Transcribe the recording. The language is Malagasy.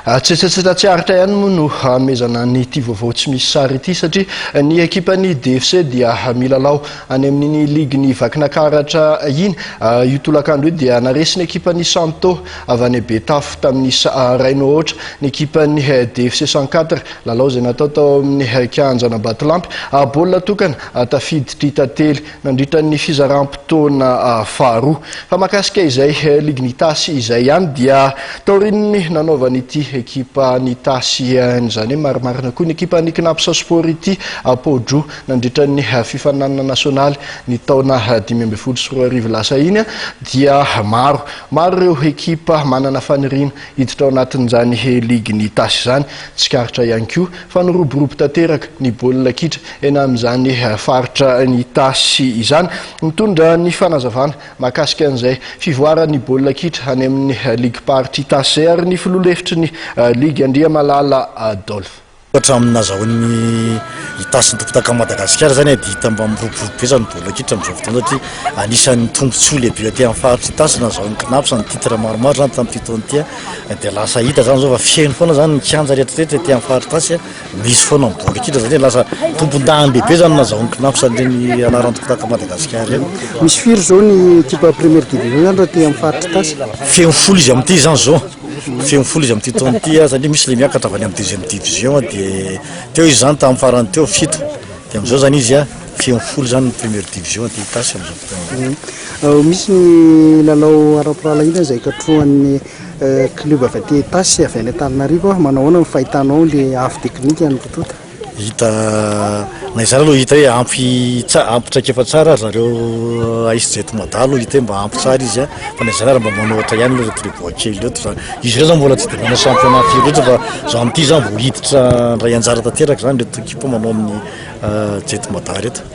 Tsetsetseta tsy aritra ihany moa no hanomezana an'ity vaovao tsy misy sary ity satria ny ekipan'ny DFC dia milalao any amin'iny ligin'ny Vakinakaratra iny. Io tolakandro io dia naresy ny ekipan'ny Santo avy any Betafo tamin'ny isa iray no aotra ny ekipan'ny DFC 104. Lalao izay natao tao amin'ny kianjan'Ambatolampy. Baolina tokana tafiditry Tantely nandritra ny fizaram-potoana faharoa. Fa mahakasika izay ligin'Itasy izay ihany dia taorian'ny nanaovan'ity ekipan'Itasy izany hoe marimarina koa ny ekipan'ny Cnaps Sport ity pao-droa nandritra ny fifaninanana nasionaly ny taona 2015 lasa iny dia maro maro ireo ekipa manana faniriana hiditra ao anatin'izany ligin'Itasy izany. Tsikaritra ihany koa fa niroborobo tanteraka ny baolina kitra eny amin'izany faritra Itasy izany. Nitondra ny fanazavana mahakasika an'izay fivoaran'ny baolina kitra any amin'ny ligim-paritra Itasy izay ary ny filoha lefitry ny ligy Andriamalala Adolphe. Hatramin'ny nazahoan'ny Itasy ny tompondakan'i Madagasikara izany dia hita mba miroborobo be izany baolina kitra amin'izao fotoana satria anisan'ny tombontsoa lehibe aty amin'ny faritra Itasy nazahoan'ny Cnaps ny titre maromaro izany tamin'ity taona ity dia lasa hita izany izao fa feno foana izany ny kianja rehetrarehetra aty amin'ny faritra Itasy. Misy foana ny baolina kitra zany e, lasa tompon-dahiny lehibe zany nazahoan'ny Cnaps an'ireny anaran'ny tompon-daka Madagasikara ireny. Misy firy izao ny ekipa première division zany raha aty amin'ny faritra Itasy? Feno folo izy amin'ity zany izao, feno folo izy amin'ity taona ity satria misy le miakatra avy any amin'ny deuxième division dia teo izy zany tamin'ny farany teo fito dia amin'izao zany izy feno folo zany ny première division aty Itasy amin'izao fotoana izao. Misy ny lalao ara-pirahalahiana izay katrohan'ny Club avy aty Itasy sy avy any Antananarivo, manao ahoana ny fahitanao le avo teknika ny roa tonta? Hita, na izany aloha hita hoe ampy tsa- ampy traikefa tsara ry zareo AS Jet Mada aloha hita hoe mba ampy tsara izy a, fa na izany ary mba manohatra ihany aloha ireto Reboa kely ireto fa izy ireo zany mbola tsy dia manao championnat firy loatra fa zao amin'ity zany vao hiditra handray anjara tanteraka zany ireto ekipa manao amin'ny Jet Mada ireto.